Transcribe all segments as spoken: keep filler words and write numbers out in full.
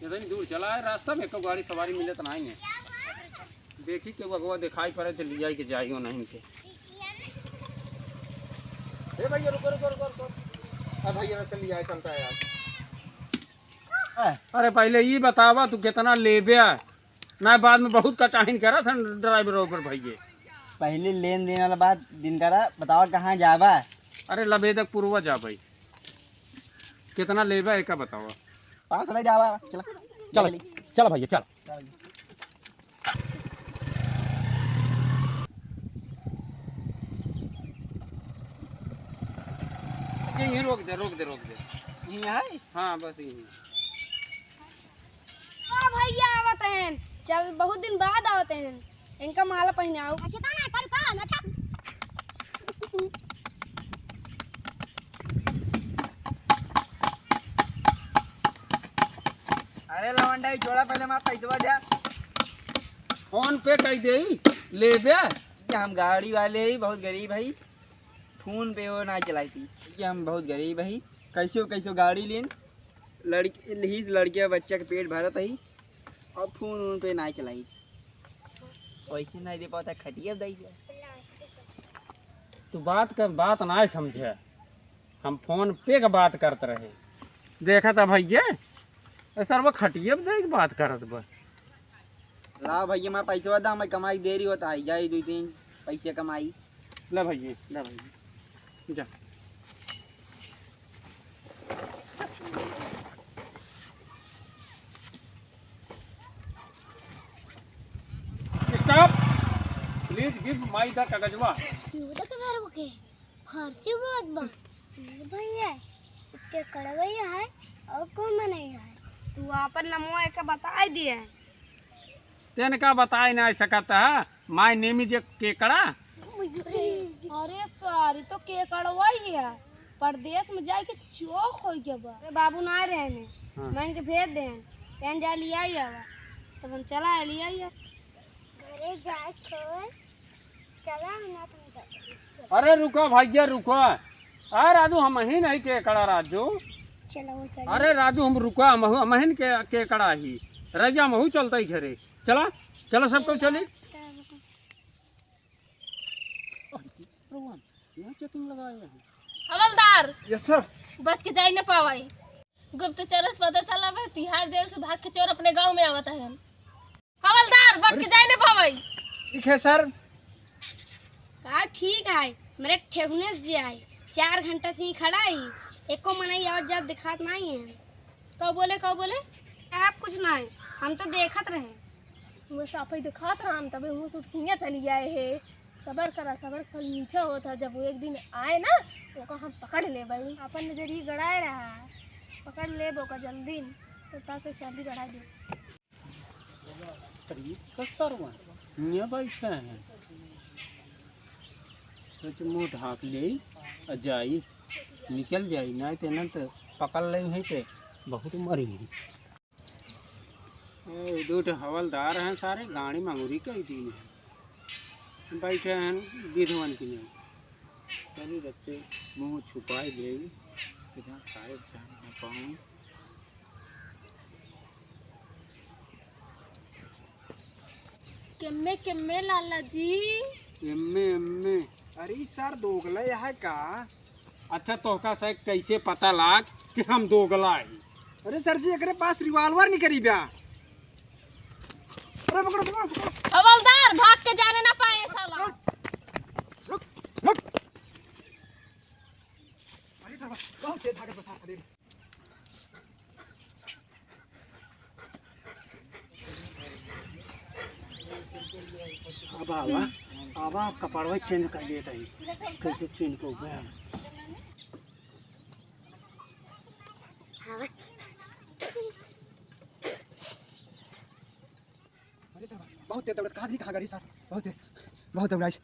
इतनी दूर चला है, रास्ता में एको गाड़ी सवारी मिलत नाहीं है। देखी के अगवा दिखाई पड़े तो लियाई के जाइयो नहीं के। ए भैया, रुको, रुको, रुको, रुको। अब भैया, चल लियाई, चलता है यार। अरे पहले ई बतावा, तू कितना लेबे? ना बाद में बहुत कचाहिन करत हन ड्राइवर ऊपर भैये। पहले लेन देन वाला बात दिन करा, बतावा कहाँ जाबा? अरे लबेदक पुरवा जाबे। कितना लेबा एका बतावा। पाँच सौ ले जाबा, चला। चल, चल भैया, चल। यहीं रोक दे, रोक दे, रोक दे। यहीं है? हाँ, बस यहीं। ओ भैया आवत हैं, चल बहुत दिन बाद आवत हैं, इनका माला पहनाओ। अच्छा, तो ना कर काम, अच्छा। अरे लवंडा, ई छोड़ा, पहले हमार पैसवा दे। फोन पे कई दे, लेबे? ये हम गाड़ी वाले ही, बहुत गरीब है, फोन पे वो ना चलाती। ये हम बहुत गरीब है, कैसे कैसे गाड़ी लेन, लड़की लड़किया बच्चा के पेट भरत है, और फोन उन पे ना चलाई। वैसे नहीं दे पाता, खटिया दई दे। तू बात कर, बात ना समझे। हम फोन पे का बात करत रहे। देखा था भैया, ए सरवा खटिया पे देख बात करत बा। लाओ भैया, मैं पैसवा दा, मैं कमाई देरी होता है, जाई दो तीन पैसे कमाई। ले भैया, ले भैया, जा। Stop! Please give my the कागजवा। तू तो कदर के फारसी बात बा। नहीं भैया, के कड़वैया है और कौन मनैया है? तू आपन नमवा एका बताई दिए। तेन का बताई ना सकत है, my name is केकड़ा। अरे सर, ई तो केकड़वा ही है, परदेस में जाए के चौक हो गया बा। अरे बाबू ना रहे ने, हाँ। मैं इनके भेज दे, तेन जा लिया ही आवा, तब हम चला लिया ही। घरे जाए खोल, चला ना तुम जाओ। अरे रुका भैया रुका, आ राजू हम ही नहीं केकड़ा राजू। चलो वो चलो। अरे राजू हम रुका, हम, हम ही के केकड़ा ही, रह जा, महू चलता ही घरे। चला, चला, सबको चली। भगवान, यहाँ checking लगाए हैं। हवलदार। Yes sir। बच के जाई न पावाई। गुप्तचर से पता चला बा, तिहाड़ जेल से भाग के चोर अपने गांव में आवत है। हवलदार, बच के जाई न पावाई। ठीक है sir। का ठीक है, मेरे ठेहुने से आए, चार घंटा से ही खड़ा ही, एको मनई आवत जात दिखात नहीं है। का बोले, का बोले? आप कुछ ना है, हम तो देखत रहे। वो साफे दिखात रहा, हम तबे हुस उठ के हियाँ चली आए है। सबर करा, सबर फल मीठा होत है। जब वो एक दिन आए ना, ओका हम पकड़ लेबई। अपन नजरिए गड़ाए रहा, पकड़ लेब ओका जल्दी, तो ता से सैलरी बढ़ा दे। अरे, ई तो सरवा हियाँ बैठे हैं। कुछ मुँह ढाँक ले आ जाई, निकल जाई, नहीं तो इन्हन तो पकड़ लेई है तो बहुत मरी। ए, दो ठे हवलदार हैं, सारे गाड़ी मंगूरी कई दिन है, बैठे हैं विधवन की नहीं। चली रखते, मुँह छुपाई ले, कि जहाँ सारे जान न पाऊँ। केम्मे, केम्मे लाला जी। एम्मे, एम्मे। अरे सर, दोगला है का? अच्छा, तोहका से कैसे पता लाग कि हम दोगला ही? अरे सर जी, एकरे पास revolver निकरी बा। अरे पकड़ो, पकड़ो, पकड़ो। हवलदार, भाग के जाने ना पाए साला। रुक, रुक। अरे सर, बहुत तेज भागत बा, अरे। अब आवा, अब आप कपड़वा change कर लेत हई। कैसे change को गया? अरे सर, बहुत तेज दौड़त, कहाँ नहीं कहाँ गरी सर, बहुत तेज, बहुत दौड़ाइस।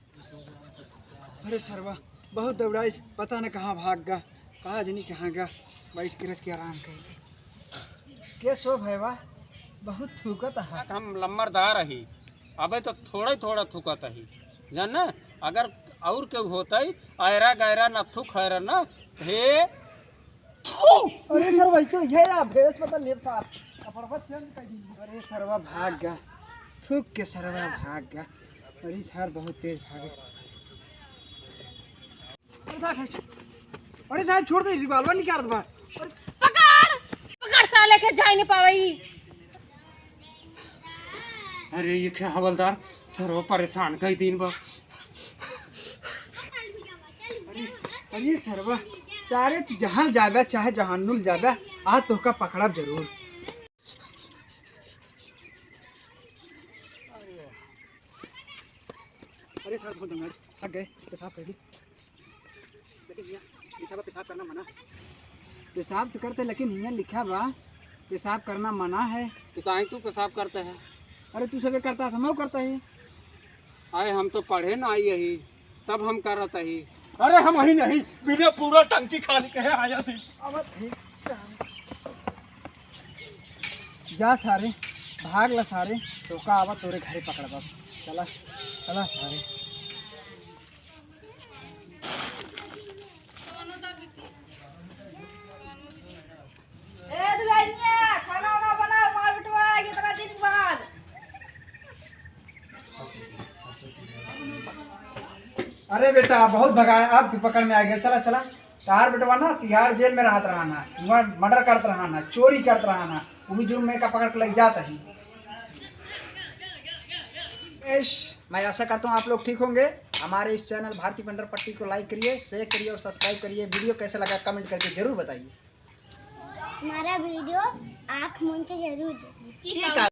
अरे सरवा, बहुत दौड़ाइस, पता न कहाँ भाग गा, कहाँ जनी कहाँ गा, बैठ के रच के आराम कर। के सो भैवा, बहुत थूकत है। हम लम्बरदार ही, अबे तो थोड़ा ही थोड़ा थूकत ही, जान ना, अगर और केहू होता ही, ऐरा गैरा न थूक खैरा न, हे, थू। अरे सर, वही तो ये या भेस पता लेब साथ। कपड़वा चेंज कर दी। अरे सरवा भाग गा, थूक के सरवा भाग गा। अरे सार बहुत तेज भागे। अरे साहब, अरे साहब, छोड़ दे, रिवाल्वर निकाल दे बा। पकड़, पकड़ साले के, जाए नहीं पावई। अरे ये क्या हवलदार, सरवा परेशान कई दिन बा। अरे, अरे सरवा, सारे तू जहाँ जाबे चाहे जहानुल जाबे, आज तोहका पकड़ब जरूर। अरे सार, बहुत दंगा, थक गए, पेशाब कर ली। लेकिन हियाँ लिखा बा पेशाब करना मना। पेशाब तो करते, लेकिन हियाँ लिखा बा पेशाब करना मना है। तो काहे तू पेशाब करता है? अरे तू सबे करता है तो मैं करता ही। अरे हम तो पढ़े ना आई यही, तब हम करत ही। अरे हम ही नहीं, बिना पूरा टंकी खाली कहे आया थी। अब ठीक है। जा सारे, भाग ला सारे, तोका आवा तोरे घरे पकड़बा। चला, चला सारे। ए दुल्हनिया, खाना वाना बनाओ, मार बेटवा आएगी इतना दिन के बाद। अरे बेटा, बहुत भगाए, अब तू पकड़ में आ गया। चला, चला, तार बेटवा ना तिहाड़ जेल में रहत रहा ना, मर्डर करत रहा ना, चोरी करत रहा ना, वो भी जुर्म में का पकड़ के लग जाता ही। मैं आशा करता हूँ आप लोग ठीक होंगे। हमारे इस चैनल भारती पंडर पट्टी को लाइक करिए, शेयर करिए और सब्सक्राइब करिए। वीडियो कैसे लगा कमेंट करके जरूर बताइए। हमारा वीडियो आँख मूंद के जरूर देखिए।